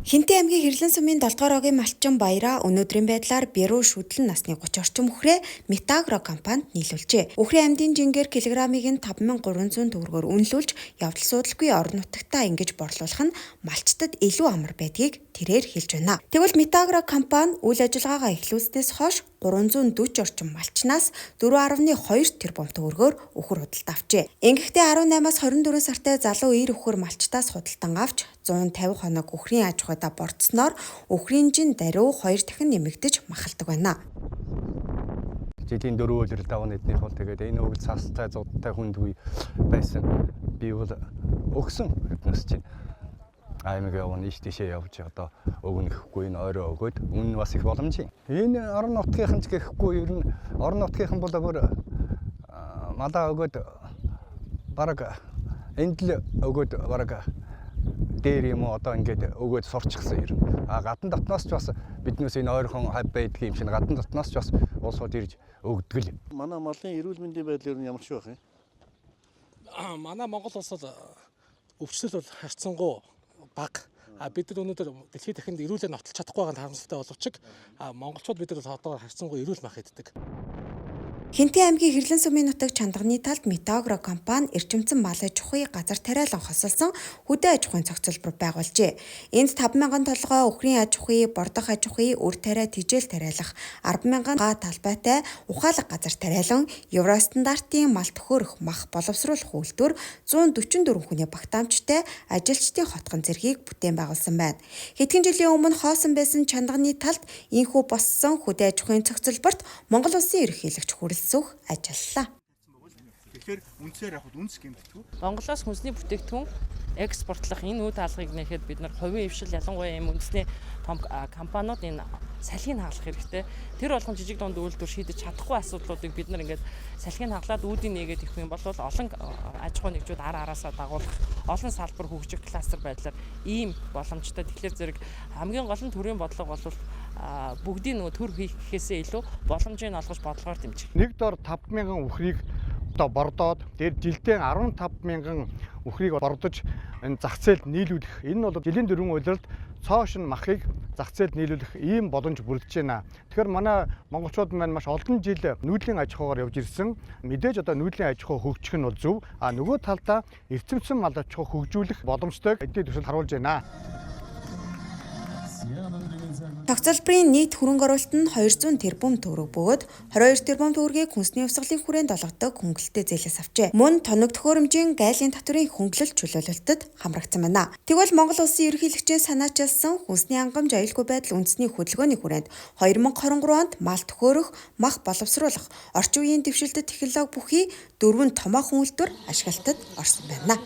Хэнтийн аймгийн Хэрлэн сумын 7 дугаар огийн малчин Баяраа өнөөдрийн байдлаар Беру шүдлэн насны 30 орчим үхрээ Метагро компанид нийлүүлжээ. Үхрийн амьдын жингээр килограммыг нь 5300 төгрөгөөр үнэлүүлж явдал судалгүй орон нутагтаа ингэж борлуулах нь малчтад илүү амар байдгийг тэрээр хэлж байна. Тэгвэл Метагро компани үйл ажиллагаагаа эхлүүлснээс хойш 340 орчим малчнаас 4.2 тэрбум төгрөгөөр үхэр худалдаа авчээ. Ингэхдээ 18-аас 24 сартай залуу 90 үхэр малчтаас худалдан авч 150 хоног үхрийн аж ахуйдаа бордсноор үхрийн жин даруй 2 дахин нэмэгдэж махалдаг байна. Жилийн дөрөв улирал давна эднийх бол тэгээд энэ өвөл цастай зудтай хүнд үе байсан. Би бол өгсөн эднээс чинь аймаг явна, ийш тийшээ явж одоо өгнө гэхгүй, энэ ойроо өгөөд үнэн бас их боломж юм. Энэ орон нутгийнхан ч гэхгүй, ер нь орон нутгийнхан бол бүр малаа өгөөд бараг энд л өгөөд бараг дээр юм уу одоо ингээд өгөөд сурчсан ер нь. А гадна дотноос ч бас биднээс энэ ойрхон хавь байдаг юм шиг гадна дотноос ч бас улсууд ирж өгдөг л. Манай малын эрүүл мэндийн байдал ер нь ямар шиг байх юм? Манай Монгол улс бол өвчлөл бол харьцангуй бага. А бид нар өнөөдөр дэлхийд дахинд эрүүлээ нотолж чадахгүй байгаа нь харамсалтай боловч монголчууд бид нар бол одоо харьцангуй эрүүл мах иддэг. Хэнтийн аймгийн Хэрлэн сумын нутаг Чандганы талд Метагро компани эрчимцэн мал аж ахуйг газар тариалан хосолсон хөдөө аж ахуйн цогцлбор байгуулжээ. Энд 5000 толгой үхрийн аж ахуй, бордох аж ахуй, үр тариа тижэл тариалах 10,000 га талбайтай ухаалаг газар тариалан евро стандартын мал төхөөрөх мах боловсруулах үйлдвэр 144 хүний багтаамжтай ажилчдын хотгон зэргийг бүтээн байгуулсан байна. Хэдхэн жилийн өмнө хоосон байсан Чандганы талд ийнхүү боссон хөдөө аж ахуйн цогцлборт Монгол улсын ерөнхийлөгч хүрэлцэх ажиллалаа. Тэгэхээр үндсээр явахад үнс гэмтдэггүй. Монголоос хүнсний бүтээгдэхүүн экспортлох энэ үе таалгыг нэхэд бид нар хувийн ившил, ялангуяа ийм үндэсний том компаниуд энэ салхийг хаглах хэрэгтэй. Тэр болгон жижиг дунд үйлдвэр шийдэж чадахгүй асуудлуудыг бид нар ингээд салхийг хаглаад үүдийг нээгээд ирэх юм бол олон аж ахуй нэгжүүд ар араасаа дагуулах, олон салбар хөгжих кластер байдлаар ийм боломжтой. Тэгэхээр зэрэг хамгийн гол нь төрийн бодлого бол бүгдийн нөгөө төр хийх гэхээсээ илүү боломжийг олгож бодлогоор дэмжих. Нэг дор 5000 үхрийг одоо бордоод дээр жилдээ 15,000 үхрийг бордож энэ зах зээлд нийлүүлэх. Энэ нь бол жилийн дөрвөн улиралд цоо шинэ махыг зах зээлд нийлүүлэх ийм боломж бүрдэж байна. Тэгэхээр манай монголчууд маань маш олон жил нүүдлийн аж ахуйгаар явж ирсэн. Мэдээж одоо нүүдлийн аж ахуй хөгжих нь бол зөв. А нөгөө талдаа эрчимсэн мал аж ахуй хөгжүүлэх боломжтойг эдний төсөл харуулж байна. Цогцлборын нийт хөрөнгө оруулалт нь 200 тэрбум төгрөг бөгөөд 22 тэрбум төгрөгийг хүнсний хувьсгалын хүрээнд олгодог хөнгөлөлттэй зээлээс авчээ. Мөн тоног төхөөрөмжийн гайлын татврын хөнгөлөлт чөлөөлөлтөд хамрагдсан байна. Тэгвэл Монгол улсын ерөнхийлөгчийн санаачилсан хүнсний хангамж, аюулгүй байдал үндэсний хөдөлгөөний хүрээнд 2023 онд мал төхөөрөх, мах боловсруулах, орчин үеийн дэвшилтэт технологи бүхий дөрвөн томоохон үйлдвэр ашиглалтад орсон байна.